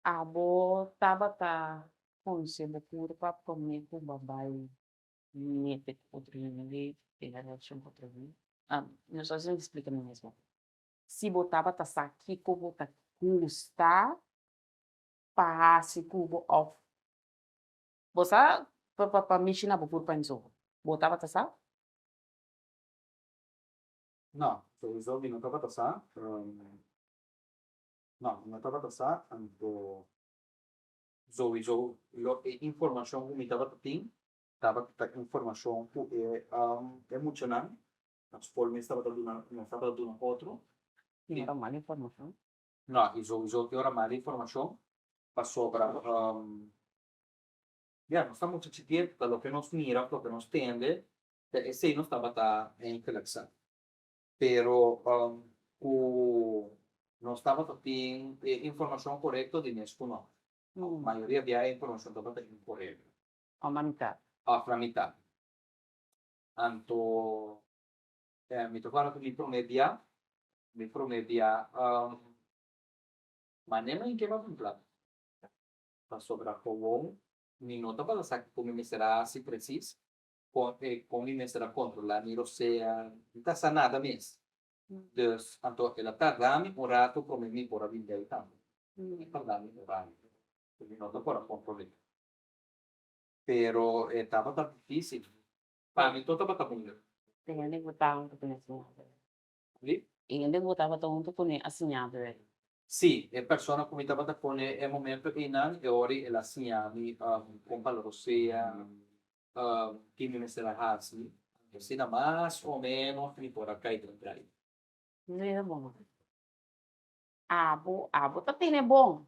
Abo tabata conoce bo curpa prome cu bo a bay mete cu otro hende, tene relacion cu otro hende? No sa si mi splica mi mesmo. Si bo tabata sa kico bo ta gusta pa haci cu bo of bo sa pa mishi na bo curpa enzo, bo tabata sa? No, souiso mi no tabata sa. No, mi no tabata sa, anto souiso lo e informacion cu mi tabata tin tabata ta informacion cu e e muchanan na school mes tabata duna nos tabata duna otro. Tin ora mal informacion? No, y souiso tin ora mal informacion pasobra ya nos ta mucha chikito ta loke nos mira of loke nos tende Ta esei nos tabata eigenlijk sa. Pero ku nos tabata tin e informashon korekto di mes ku no. Mayoria bia e informashon tabata inkorekto. Òf na mitat. Òf na mitat. Anto mi ta kòrda ku mi promé bia, mi promé bia manera mi keba kumpla. Pasobra kowon mi no tabata sa kiko mi mester a hasi presis. Kon e kon mi mester a kontrolá mi rosea, mi ta sa nada mes. Dus, anto el a tarda mi un rato promé mi por a bin bei tambe. El a tarda mi un rato, ku mi no ta por a kontrol'é. Pero e tabata difísil. Pa mi tur tabata moeilijk. E hende ku ta huntu kuné a siña bo. Di? E hende ku tabata huntu kuné a siña bo. Sí, e persona ku mi tabata kuné e momento einan, e ora el a siña mi kon pa la rosea, Ki mi mester a hasi? Asina mas o ménos mi por a kai den trai. Mira bon. Abo, abo ta tene bon.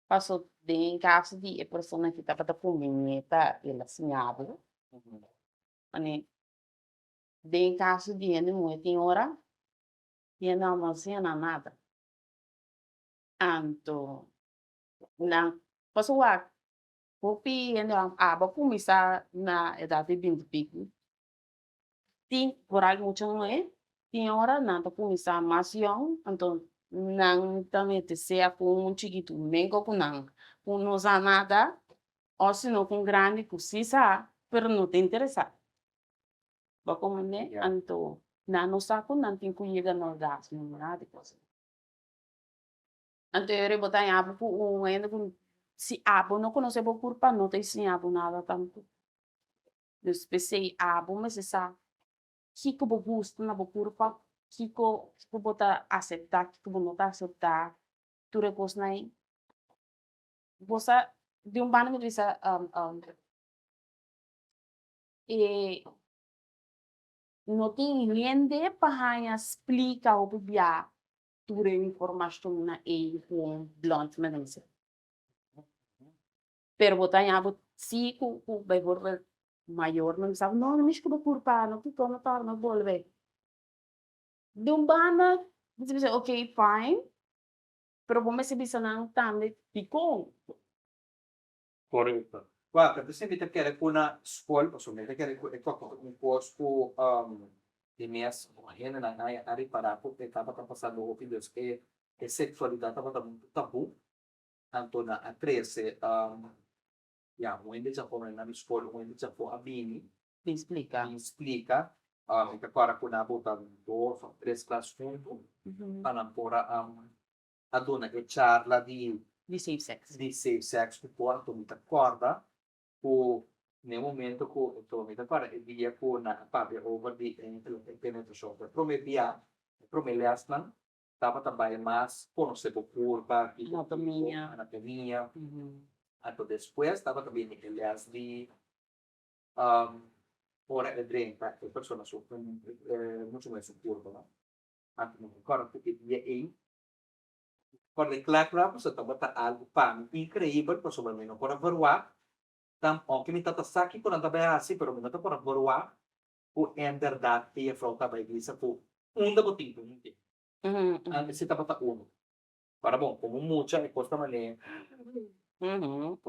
Paso den kaso di e persona ki tabata ku mi ta el a siña bo. Mane den kaso di hende muhe tin ora hende no a siña nan nada. Anto nan paso wak Hopi hende abo a kuminsá na edat di binti piku. Tin foral mucha muhé, tin ora nan ta kuminsá mas yòn, anto nan ta mete sea ku un chikitu menko ku nan ku no sa nada òf si no ku un grandi ku si sa pero no ta interesá. Bo a komprendé? Anto nan no sa ku nan tin ku yega na orgasmo ni nada di kos. Anto e ora bo ta haña bo ku un hende ku si abo no konosé bo kurpa no ta enseñá bo nada tampoco. Dus p'esei abo mester sa kiko bo gusta na bo kurpa, kiko kiko bo ta aseptá, kiko bo no ta aseptá, tur e kosnan ei. Bo sa di un banda mi ta bisa e no tin hende pa haña splika hopi bia tur e informashon na ei gewoon blunt met mensen. Pero bo ta haña bo si ku ku bijvoorbeeld mayornan bisa no no mishi ku bo kurpa no kiko no tor no bolbe. Di un banda bo ta bisa ok fine pero bo mester bisa nan tambe dikon. Korekto. Wak, ta p'esei mi ta kere ku na skol, pasobra mi ta kere ku e kòkè ta un kos ku di mes hendenan a a ripará ku e tabata pasando hopi, dus e e seksualidat tabata muchu tabú, anto nan a trese ya un hende djafó nan di skol, un hende djafó a bini Bin splika. Bin splika. Mi ta kòrda ku nan a bota dos òf tres klas huntu pa nan por a a duna e charla di Di safe sex. Di safe sex ku por anto mi ta kòrda ku na e momento ku anto mi ta kòrda e dia ku nan a papia over di e penetrashon ku e promé bia e promé lèsnan tabata bai mas konosé bo kurpa kiko Anatomia. Anatomia anto despues tabata bini e lès di ora e drenta e persona su muchu mes su kurpa no anto mi ta kòrda ku e dia ei Kòrda e kla kla pasobra tabata algu pa mi inkreibel pasobra mi no por a verwagt tam ounke mi tata sa kiko nan ta bai hasi pero mi no ta por a verwagt ku enberdat e jefrou ta bai bisa ku unda bo tin ku hende esei tabata unu para bon komo mucha e kos ta manera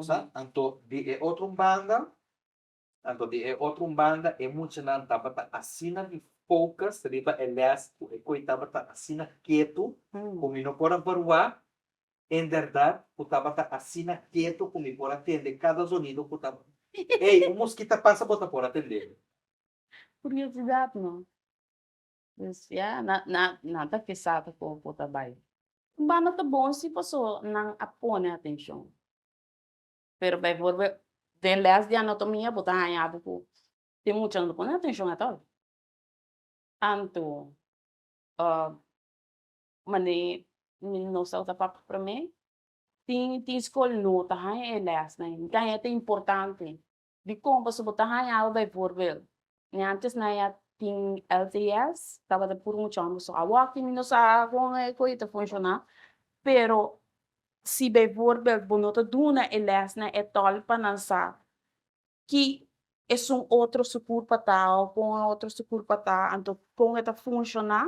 sa anto di e otro banda anto di e otro banda e muchanan tabata asina di. focus riba e les ku e koi tabata asina ketu ku mi no por a verwagt inderdat ku tabata asina ketu ku mi por a tende kada zonido ku tabata. Ey, un moskita pasa bo ta por a tende. Curiosidad no. Dus ya, na na nan ta ke sa ta kon por ta bai. Un banda ta bon si paso nan a pone atencion. Pero bijvoorbeeld den les di anatomia bo ta haña bo ku tin mucha no ta pone atencion at all. Anto mane nos tabata papia prome tin tin skol no ta haña e lesnan ei. Mi ta haña ta importante. Dikon? Pasobra bo ta haña bo bijvoorbeeld mi antes nan ya tin LTS tabata puru mucha homber so awor aki mi no sa kon e koe ta funciona pero si bijvoorbeeld bo no ta duna e lesnan etòl pa nan sa ki esun otro su kurpa ta o kon e otro su kurpa ta anto kon e ta funciona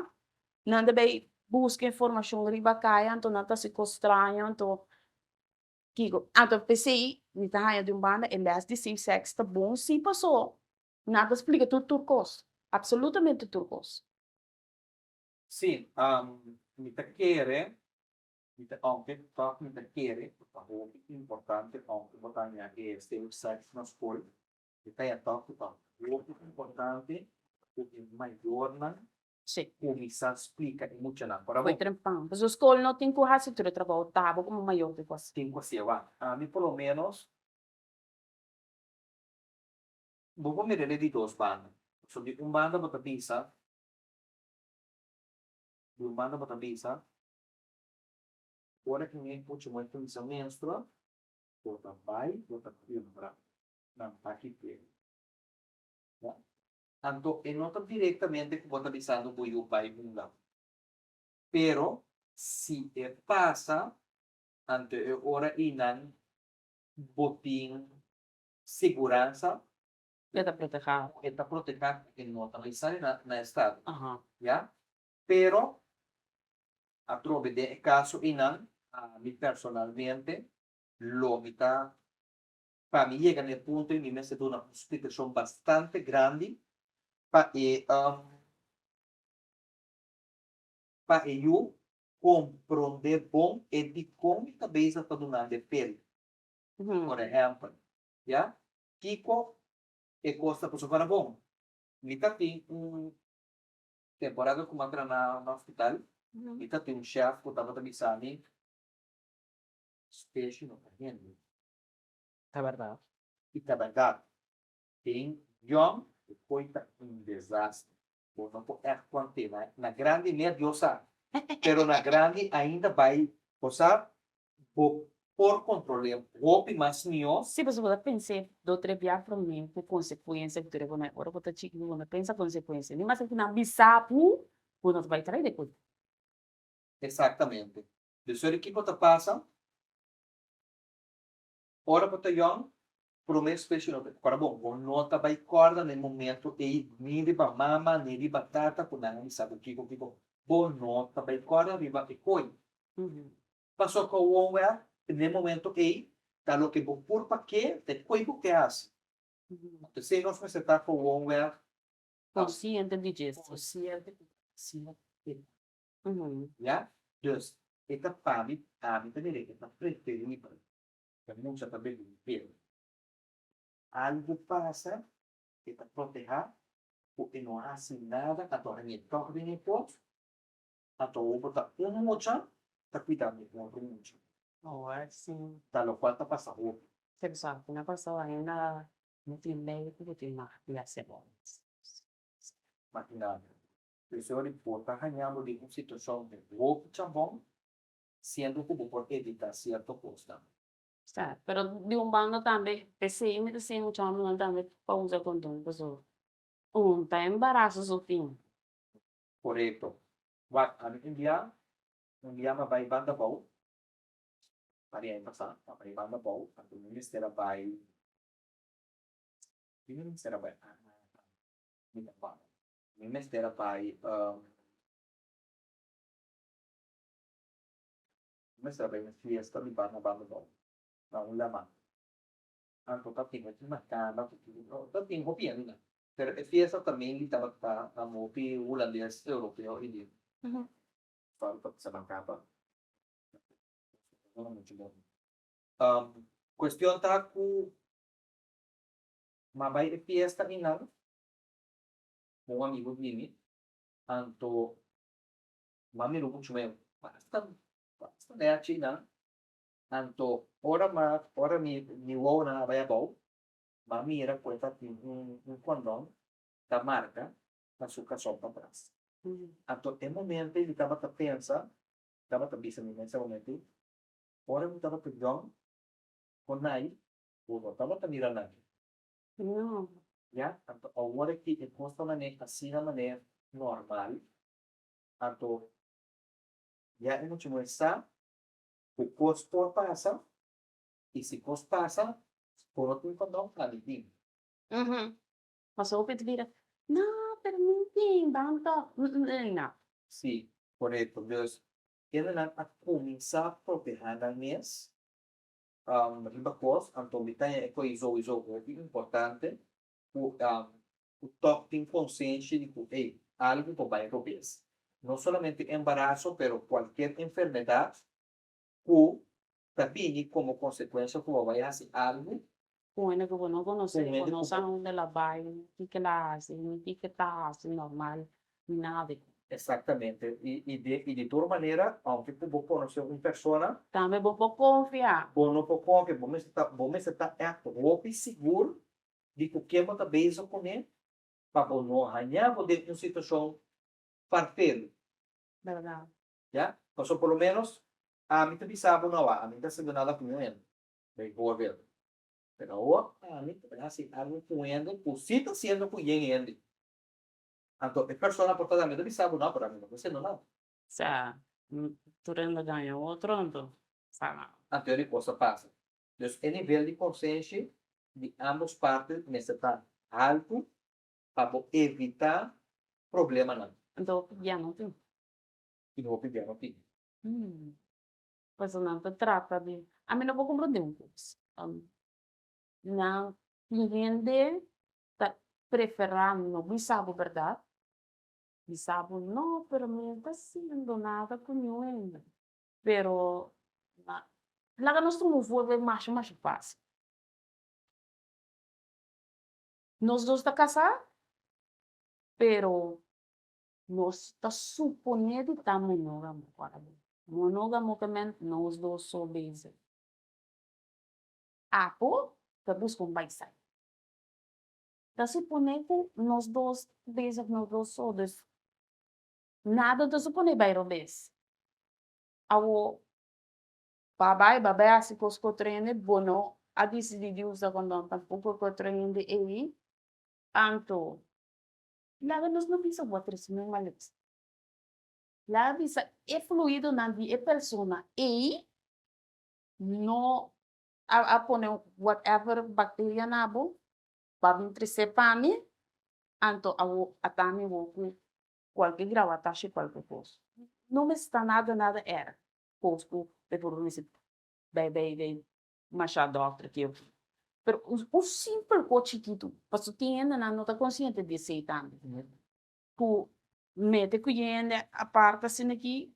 nan ta bay buska informacion riba kaya anto nan ta hasi kos straño anto kiko anto p'esei mi ta haña di un banda e les di safe sex ta bon si paso nan ta splika tur tur kos absolutamente tur kos. Si, mi ta kere Mi ta aunke tòg mi ta kere ku ta hopi importante aunke bo ta haña e safe sex na skol, mi ta haña tòg ku ta hopi importante ku e mayornan kuminsá splika e muchanan. Ora bo. Fo'i trempan. Pasobra skol no tin ku hasi tur e trabou, ta bo komo mayor tin ku hasi. Tin ku hasi. Awor, ami por lo ménos bo por mir'é di dos banda. Pasobra di un banda bo ta bisa, di un banda bo ta bisa. Ora ku mi mucha muhé kuminsá menstrua, bo ta bai, bo ta kumpra nan paki p'e. Ya. Anto e no ta direktamente ku bo ta bisando bo yu bai hunga. Pero si e pasa, anto e ora einan bo tin siguransa. Ku e ta protehá. Ku e ta protehá, ku e no ta bai sali na estado. Ya. Pero atrobe den e kaso einan, ami personalmente lo mi ta, pa mi yega na e punto ei mi mester duna un splikashon bastante grandi pa e pa e yu komprondé bon e dikon mi ta bezig ta dunando e pel. Por ehèmpel, ya, kiko e kos ta pasobra bon, mi ta tin un Temporada ku mi a traha na hospital, mi ta tin un chef ku tabata bisa mi, Speshi no ta hende. Ta bèrdat. I ta bèrdat. Den yòn e koi ta un desastre. Bo no por ègt kuant'é. Na grandi mea Dios sa. Pero na grandi ainda bai, bo sa, bo por kontrol'é hopi mas mihó. Sí, pasobra bo ta pens'é do tres bia promé ku konsekuensia ku tur e bo na ora bo ta chiki bo no pensa konsekuensia. Ni maske ku nan bisa bo, bo no ta bai trae de kos. Eksaktamente. Dus ora kiko ta pasa, ora bo ta yòn, promé spesio no ta kòrda bon, bo no ta bai kòrda na e momento ei ni riba mama ni riba tata ku nan a bisa bo kiko kiko, bo no ta bai kòrda riba e koi. Pasobra ku awor wèr, n'e momento ei, ta loke bo kurpa ke, ta e koi bo ke hasi. P'esei nos mester ta ku awor wèr. Konsiente di dje. Konsiente ku asina e ta. Ya? Dus, e ta pa mi, ami ta mira e ta preferibel pa mucha ta bebe un pil. Algu pasa, e ta protehá ku e no hasi nada, anto hañ'é tòg den e kos. Anto awor bo ta un mucha ta cuida mi otro mucha. Awor si. Ta locual ta pasa hopi. Exacto, na Kòrsou ainda no tin lei ku bo tin mag di hasi aborto. Imagina bo. P'esei ora bo ta haña bo den un situacion di hopi chambon, siendo ku bo por evita cierto cosnan. Sa, pero di un banda tambe p'esei mi ta siña mucha hombernan tambe pa usa kondon pasobra un ta embaraso so tin. Korekto. Wak, ami un dia, un dia mi a bai banda bou, par di aña pasá, mi a bai banda bou, anto mi mester a bai, di mi mester a bai? Ah, mi ta kòrda. Mi mester a bai, mi mester a bai un fiesta di banda banda bou, na un laman. Anto ta tin hopi makamba, ta tin hopi hende nan. Pero e fiesta ta mainly tabata na hopi hulandes, europeo i di sorry pa bisa nan kaba. Muchu bon. Cuestion ta cu m'a bai e fiesta einan cu un amigo di mi, anto m'a mira un muchu meu basta basta nechi einan, anto ora m'a ora mi mi wowonan a bai abou M'a mira ku e ta tin un kondon ta marka na su kason patras. Anto e momento ei mi tabata pensa, tabata bisa mi mes e momento ei, ora mi tabata yòn ku Nay, bo no tabata mira Nay. No. Ya, anto awor aki e kos ta manera asina manera normal, anto ya e mucha muher sa ku kos por pasa I si kos pasa, bo no tin kondon, ami tin. Pasobra hopi ta bira, No, pero mi no tin, ban tòg. No. Sí, korekto. Dus, kendenan a kuminsá protehá nan mes riba kos, anto mi ta haña e ko'i souiso hopi importante ku ku tòg tin konsenshi di ku, ey, algu por bai robes. No solamente embaraso, pero kualkier enfermedat ku ta bini komo konsekuensha ku bo bai hasi algu. Ku hende ku bo no konosé, bo no sa unda el a bai, ni kiko el a hasi, ni kiko e ta hasi normal, ni nada. Eksaktamente. I i di tur manera, ounke ku bo konosé un persona. Tambe bo por konfia. Bo no por konfia, bo mester ta bo mester ta ègt hopi sigur di ku ken bo ta bezig kuné pa bo no haña bo den un situashon farfelu. Bèrdat. Ya, pasobra por lo menos ami ta bisa bo no ami no ta haciendo nada cu un hende, bijvoorbeeld. Pero awor ami ta bay haci algo cu un hende cu si ta haciendo cu yen hende. Anto e persona por ta tambe ta bisa bo no, pero ami no ta haciendo nada. Sa, tur hende gaña otro anto, sa. Anto e cos ta pasa. Dus e nivel di consenshi di ambos parti mester ta halto pa bo evita problemanan. Anto ya no tin. Tin hopi bia no tin. Pasobra nan ta trata di, ami no por comprende un cos. Nan tin hende ta prefera no bisa bo berdad, bisa bo no, pero mi no ta haciendo nada cu niun hende. Pero laga nos tuma un voorbeeld masha masha facil. Nos dos ta casa, pero Nos ta suponé di ta monógamo, ora bo. Monógamo ke men nos dos so bezig. Apo ta buska un baisai. Ta suponé ku nos dos bezig nos dos so, dus nada ta suponé bai robes. Awo ba bai, ba bai hasi kos ku otro hende, bo no a disidí di usa kondòn tampoko ku otro hende ei, anto Laga nos no bisa bo a trese mi un malesa. Laga bisa e fluidonan di e persona ei no a pone whatever bacteria na bo pa bin trese pa mi, anto awo a ta mi wo ku kualke grawatashi kualke kos. No mester ta nada nada erg kos ku bijvoorbeeld mester bai bai bai masha dòkter ki oki. Pero un simpel kos chikitu, pasobra tin hendenan no ta konsiente di esei tambe, ku mete ku hende apart asina aki,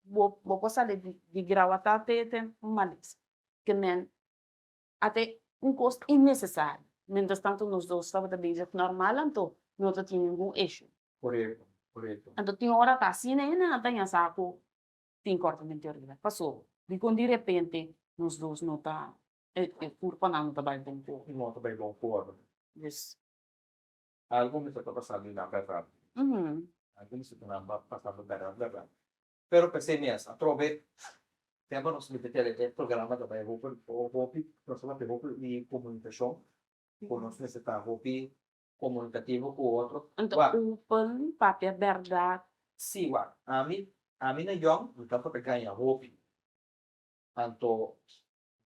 bo bo por sali di grawatá te te un malesa. Ke men a ta un kos innesesario. Mientras tanto nos dos tabata bezig normal anto no ta tin ningun issue. Korekto, korekto. Anto tin ora ta asina hendenan ta ña sa ku tin kortamente riba. Paso, dikon di repente nos dos no ta, e kurpanan no ta bai bon ku otro? No ta bai bon ku otro. Dus. Algu mester ta pasando i nan bèrdat. Algu mester ta nan pasando bèrdat bèrdat. Pero p'esei mes, atrobe tempu nos mester tene e programa ta bai hopi hopi, nos ta papia hopi di komunikashon, ku nos mester ta hopi komunikativo ku otro. Anto open, papia bèrdat. Sí, wak. Ami, ami na yòn, mi tabata gaña hopi. Anto,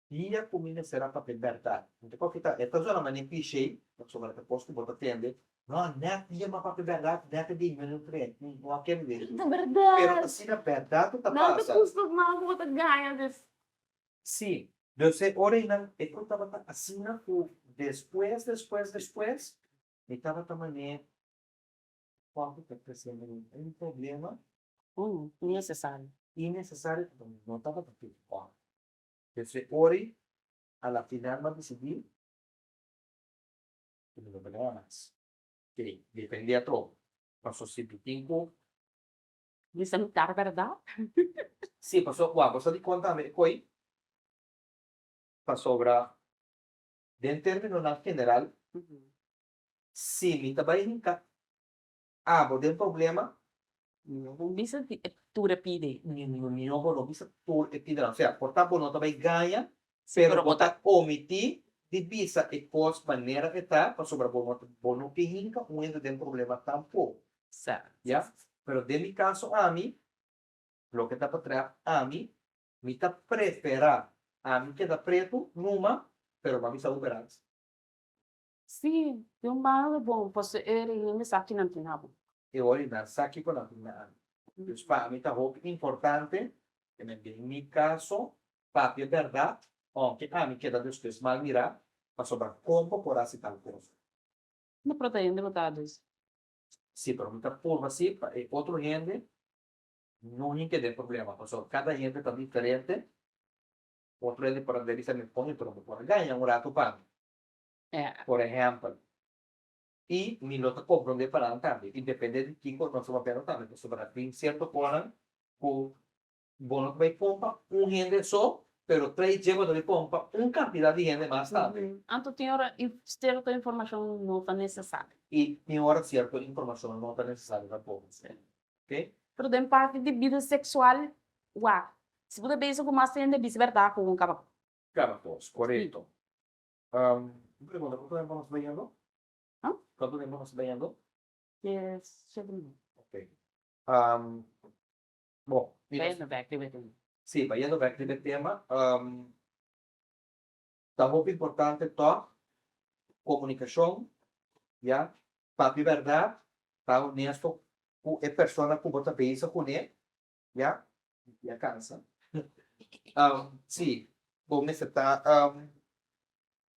dia ku mi mester a papia bèrdat, mi ta papia ta, e ta zona manera cliché, pasobra ta kos ku bo ta tende, no, nèt dia mi a papia bèrdat, nèt e dia mi no cree, no a kere wet. Ta bèrdat. Pero asina bèrdat ku ta Nan ta pasa. gusta mas ku bo ta gaña, dus. Sí, dus e ora einan e ku tabata asina ku despues, despues, despues. Mi tabata manera kòke ta tresiendo un problema. Innecesario. Innecesario ku no tabata tin kòke. Desde ori a la final mi a disidí ku mi no bringa mas. Ke depende atrobe. Paso si mi tin ku. Bisa mi tar bèrdat. Si, paso wak bo sa dikon tambe e koi? Pasobra den términonan general, si mi ta bai hinka abo den problema. Mi no bisa di e tur e pide. Mi no bo no bisa tur e pidenan. Osea, por ta bo no ta bai gaña, pero bo ta omití di bisa e kos manera e ta, pasobra bo no bo no ke hinka un hende den problema tampoko. Ya? Pero den mi kaso ami, loke ta betrèf ami, Mi ta preferá ami keda pretu numa, pero bo a bisa bo berat. Sí, di un banda ta bon, pasobra e hende sa ki nan tin na bo. E ora nan sa kiko nan tin na ami. Dus pa ami ta hopi importante, den mi kaso, papia bèrdat, ounke ami keda despues mal mirá, pasobra kon bo por hasi tal kos? No, pero ta hende bo ta dus. Sí, pero mi ta purba sí pa e otro hende No hinke den problema, pasobra kada hende ta diferente. Otro hende por a bisa mi pon, pero bo por a gaña un ratu pa mi. Por ehèmpel. I mi lo ta komprondé pa nan tambe. I depende di kiko nos ta papiando tambe, pasobra tin sierto konan ku bo no ta bai pompa un hende so, pero trae dje bo ta bai pompa un kantidat di hende mas tambe. Anto tin ora sierto informashon no ta nesesario. I tin ora sierto informashon no ta nesesario tampoco. Oké. Pero den parti di bida seksual, wak, si bo ta bezig ku mas hende, bisa bèrdat ku un kaba kos. Kaba kos, korekto. Un pregunta, kuantu tempu nos ta bayendo? Huh? Kuantu tempu nos ta bayendo? 17 minuut. Oké. Bon, mi Bayendo bèk riba e tema. Sí, bayendo bèk riba e tema, ta hopi importante tòg komunikashon, ya, papia bèrdat, ta honesto ku e persona ku bo ta bezig kuné, ya, mi a kansa, sí, bo mester ta,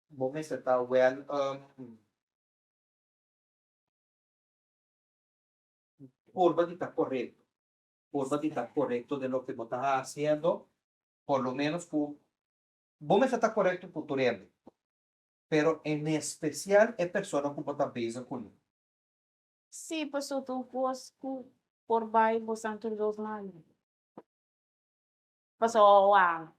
bo mester ta wèl purba di ta korekto, purba di ta korekto den loke bo ta hasiendo, por lo ménos ku bo mester ta korekto ku tur hende, pero en espesial e persona ku bo ta bezig kuné. Sí, pasobra ta un kos ku por bai bosan tur dos malu. Pasobra wak,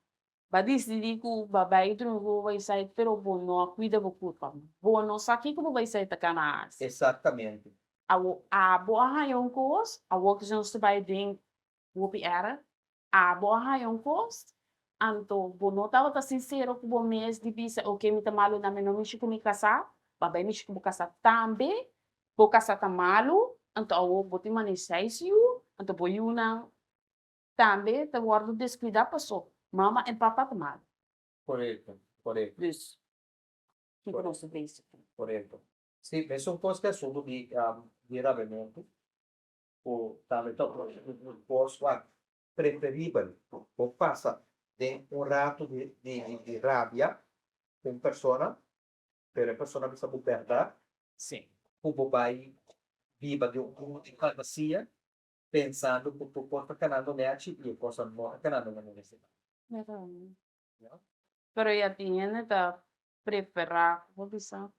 bo a disidí ku bo a bai drumi ku bo baisait, pero bo no a kuida bo kurpa. Bo no sa kiko bo baisait ta kana hasi. Exactamente. Awor, abo a haña un kos, awor ku nos ta bai den hopi era, Abo a haña un kos, anto bo no tabata sinsero ku bo mes di bisa, oke, mi ta malu na mi no mishi ku mi kasá, bo a bai mishi ku bo kasá tambe, bo kasá ta malu, anto awor bo tin manera seis yu, anto bo yunan tambe ta wòrdu deskuidá paso mama en papa ta malu. Korekto, korekto. Dus, kiko nos ta bezig ku? Korekto. Si, mesun kos ku e asuntu di di rabiamentu. Ku tambe ta un kos ku a preferibel bo pasa den un ratu di rabia ku un persona, pero e persona bisa bo bèrdat, ku bo bai biba den un mundu di fantasia pensando ku tur kos ta kanando nèchi i e kosnan no ta kanando manera mester ta. Pero ya tin hende ta preferá, bo bisa,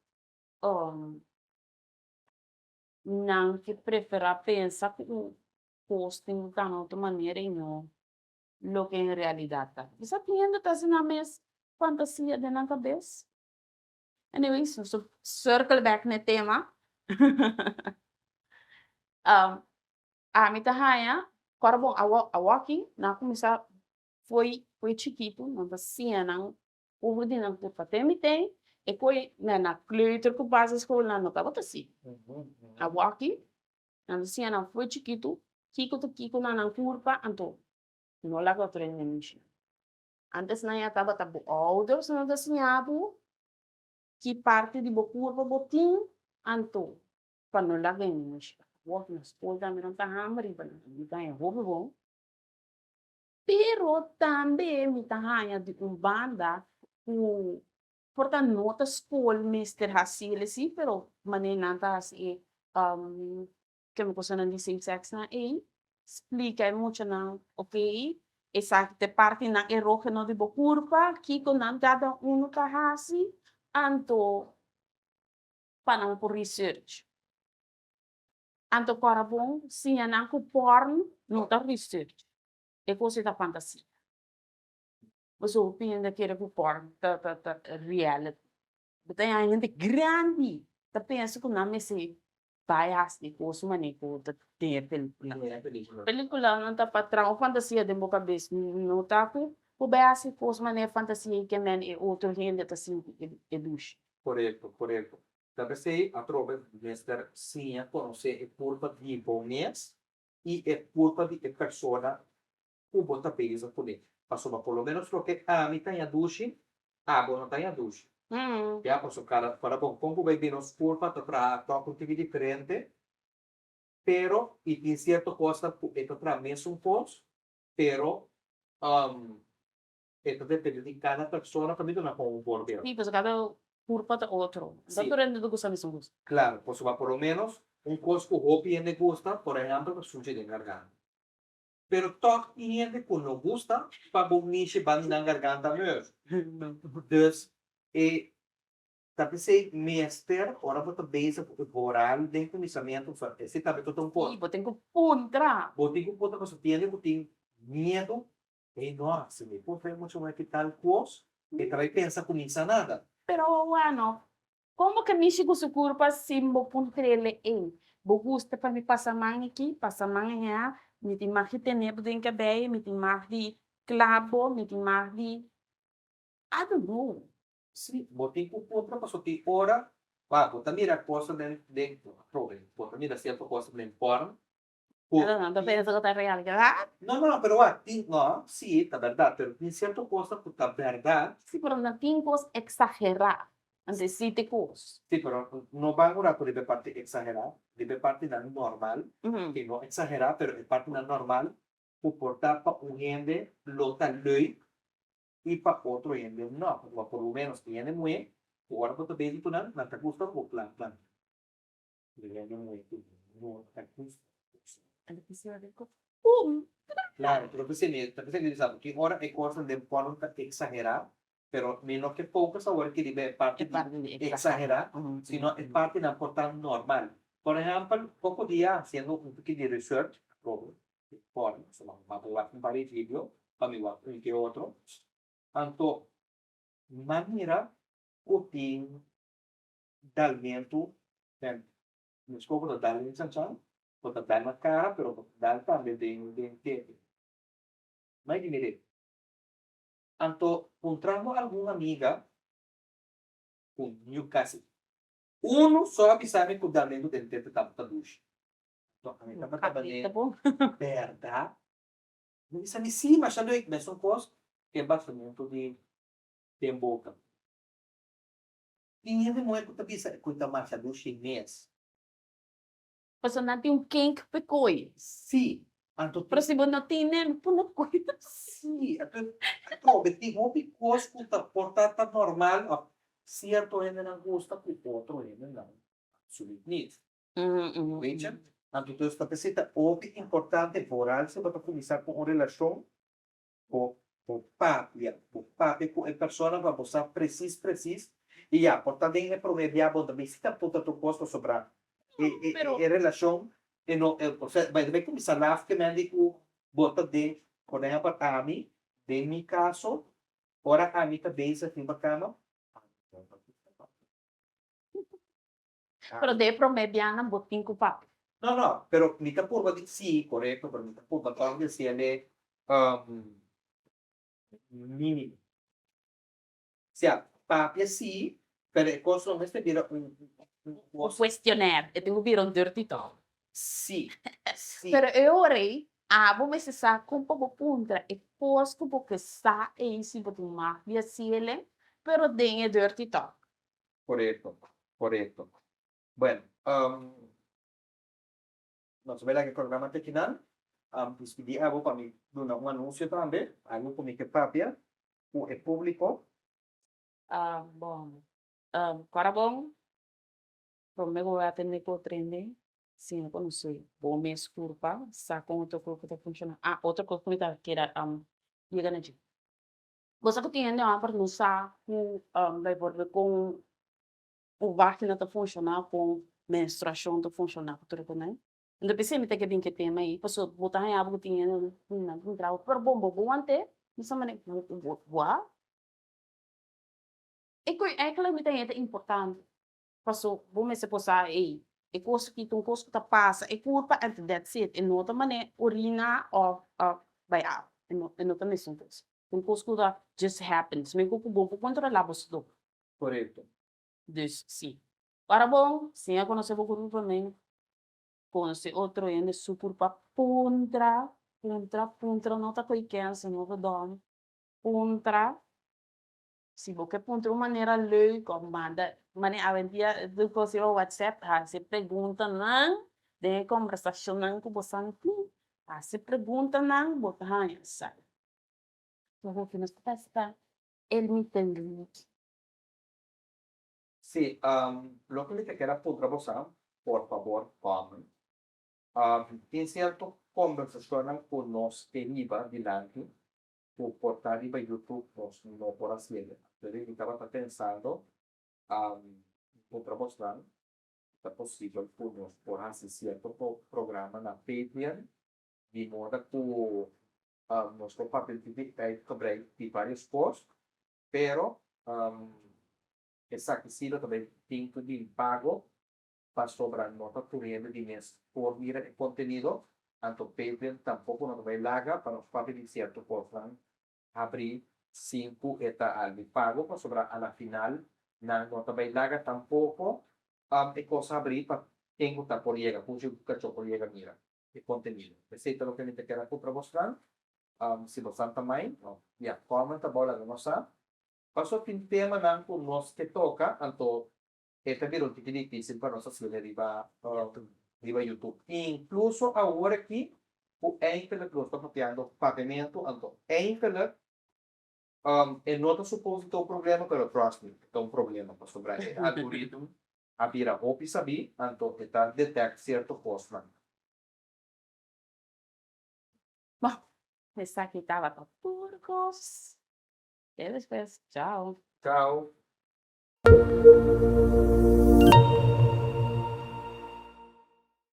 Nan ke preferá pensa ku un kos tin ku kana otro manera i no loke en realidat ta. Kisas tin hende ta hasi nan mes fantasia den nan kabes. Anyways, nos ta circle back na e tema. Ami ta haña, ku ora bon awoki nan a kuminsá fo'i fo'i chikitu nan ta siña nan Over di nan kurpa te mi ten e koe na na kleuter ku basisschool nan no tabata si. Awoki nan ta siña nan fo'i chikitu kiko ta kiko na nan kurpa anto no laga otro hende mishi. Antes nan ya tabata bo ouders nan ta siña bo ki parti di bo kurpa bo tin anto pa no laga hende mishi. Awoki na skol tambe nan ta hamber riba nan, mi ta haña hopi bon. Pero tambe mi ta haña di un banda ku. Por ta no ta skol mester hasi el esei, pero manera nan ta hasi e keme kosanan di same sex nan ei, splika e muchanan, ok, esaki ta e partinan erógeno di bo kurpa, kiko nan kada unu ta hasi, anto pa nan por research. Anto kòrda bon, siña nan ku pòrn no ta research, e kos ei ta fantasia. Pasobra hopi hende a kere ku pòrn ta ta ta reality. Bo ta haña hende grandi ta pensa ku nan mester bai hasi e kos manera ku ta den e pelikula. Pelikulanan ta pa traha un fantasia den bo kabes, no ta ku bo bai hasi e kos manera e fantasia ei ke men e otro hende ta sinti e dushi. Korekto, korekto. Ta p'esei atrobe mester siña konosé e kurpa di bo mes i e kurpa di e persona ku bo ta bezig kuné. Pasobra por lo ménos loke ami ta haña dushi, abo no ta haña dushi. Ya, pasobra kada kada bon kon ku bai bin nos kurpa ta traha tòg un tiki diferente, pero i tin sierto kosnan ku e ta traha mesun kos, pero e ta depende di kada persona tambe duna kon un voorbeeld. Sí, pasobra kada kurpa ta otro. No tur hende ta gusta mesun kos. Klaro, pasobra por lo ménos un kos ku hopi hende gusta, por ehèmpel, ta sunchi den garganta. Pero tòg tin hende ku no gusta pa bo mishi ban di nan garganta mes. Dus e ta p'esei mester ora bo ta bezig ku e boral den kuminsamentu, esei tambe ta un kos. Sí, bo tin ku puntra. Bo tin ku puntra pasobra tin hende ku tin miedu, Ey no, si mi puntra e mucha muhé ki tal kos, e ta bai pensa ku mi sa nada. Pero wano, Kon bo ke mishi ku su kurpa sin bo puntr'el ey, bo gusta pa mi pasa man aki, pasa man ahea, mi tin mag di tene bo den kabei, mi tin mag di klap bo, mi tin mag di, I don't know. Sí, bo tin ku puntra pasobra tin ora, wak, bo ta mira kosnan den, den, atrobe, bo ta mira sierto kosnan den pòrn Ku No, no pensa ku ta real, verdad? No, no, pero wak, tin, no, sí, ta bèrdat, pero tin sierto kosnan ku ta bèrdat. Sí, pero no tin kos eksagerá, anto sí tin kos. Sí, pero no ban un ratu riba e parti eksagerá, riba e partinan normal, ke no eksagerá, pero e partinan normal ku por ta pa un hende lo ta leuk i pa otro hende no. Pasobra por lo ménos tin hende muhé ku ora bo ta bezig ku nan, nan ta gusta bo plan plan. Claro, pero p'esei mi ta p'esei mi bisa bo tin ora e cosnan den porno ta exagera, pero mi no ke focus awor aki riba e parti di exagera, sino e partinan por ta normal. Por ehempel, poco dia haciendo un poquito di research atrobe di porno, pasobra mi a wak un par di video pa mi wak un ke otro, anto mi a mira cu tin Dalmentu den Mexico bo ta dal den chanchan, bo ta dal na cara pero bo ta dal tambe den den tete. Mai di mir'é. Anto puntrando algun amiga ku niu kasi unu so a bisa mi ku dalmentu den tete tabata dushi. Anto ami tabata bané bèrdat? Mi bisa mi si masha leuk mesun kos ke basamentu di den boka. Tin hende muhé ku ta bisa ku e ta masha dushi mes. Pasobra nan tin un kink p'e koi. Sí, anto tin. Pero si bo no tin nen, bo no koi. Sí, anto atrobe tin hopi kos ku ta por ta ta normal òf sierto hendenan gusta ku otro hendenan absoluut nit. Weet je? Anto dus ta p'esei ta hopi importante vooral si bo ta kuminsá ku un relashon Bo bo papia, bo papia ku e persona pa bo sa presis presis i ya, por ta den e promé bia bo ta bisita puta tur kos pasobra e e e relashon e no e osea bai ta bai kuminsá laf ke men di ku bo ta den por ehèmpel ami den mi kaso ora ami ta bezig riba kama ami no ta gusta papia. Pero den e promé bianan bo tin ku papia. No, no, pero mi ta purba di, sí, korekto, pero mi ta purba tòg di hasiel e mínimo. Sea, papia sí, pero e kos no mester bira un un Un cuestionair, e tin ku bira un dirty talk. Sí, sí. Pero e ora ei, abo mester sa kon pa bo puntra e kos ku bo ke sa ei si bo tin mag di hasiel e, pero den e dirty talk. Korekto, korekto. Bueno, nos a bai laga e programa te final. Dispidí abo pa mi duna un anunsio tambe, algu ku mi ke papia ku e públiko. Bon, kòrda bon, promé ku bo bai atendé ku otro hende, siña konosé bo mes kurpa, sa kon otro kurpa ta funshoná. Ah, otro kos ku mi ta keda yega na dje. Bo sa ku tin hende hòmber no sa ku baivorbel kon un vagina ta funshoná, kon menstruashon ta funshoná ku tur e kosnan. Anto p'esei mi ta ke bin ku e tema ei, pasobra bo ta haña bo ku tin hende nan ta puntra bo, pero bon bo bo want'é? Mi sa manera, wua? E ku eigenlijk mi ta haña ta importante, pasobra bo mester por sa, ey, e kos aki ta un kos ku ta pasa e kurpa and that's it, e no ta manera orina òf bai awa, e no e no ta mesun kos. Ta un kos ku ta just happens, men ku bo por kontrolá bo stoma. Korekto. Dus si. Ora bon, siña konosé bo kurpa promé, konosé otro hende su kurpa, puntra, puntra, puntra, no ta ko'i kèns, no ta dòmi, puntra. Si bo ke puntra un manera leuk of manda manera awendia tur kos riba WhatsApp hasi preguntanan den e kombersashonnan ku bo san tin hasi preguntanan bo ta haña sa. Hopi nos ta pasa el mi. Si, loke mi ta kier a puntra bo sa, por fabor comment. Tin sierto kombersashonnan ku nos ke hiba dilanti ku por ta riba YouTube nos no por hasiel. Pero mi tabata pensando puntra bosnan si ta posibel ku nos por hasi sierto programa na Patreon di moda ku nos por papia di uitgebreid di varios kos pero esaki si lo ta bay tin ku bin pago pasobra no ta tur hende di mes por mira e kontenido, anto Patreon tampoko no ta bai laga pa nos papia di sierto kosnan habri sin ku e ta algu pago, pasobra a la final nan no ta bai laga tampoko e kos habri pa ken ku ta por yega, kuchi ku kachó por yega mira e kontenido. Esei ta loke mi ta kere puntra bosnan, si bosan ta mind, ya, comment abou laga nos sa. Pasobra tin temanan ku nos ke toka, anto E ta bira un tiki difícil pa nos hasiel riba riba YouTube. Incluso awor aki cu eigenlijk nos ta papiando papiamento, anto eigenlijk e no ta supose ta un problema, pero trust me, e ta un problema pasobra e algoritmo a bira hopi sabí, anto e ta detect cierto cosnan. Bon, esaki tabata tur cos. Te despues. Chao. Chao.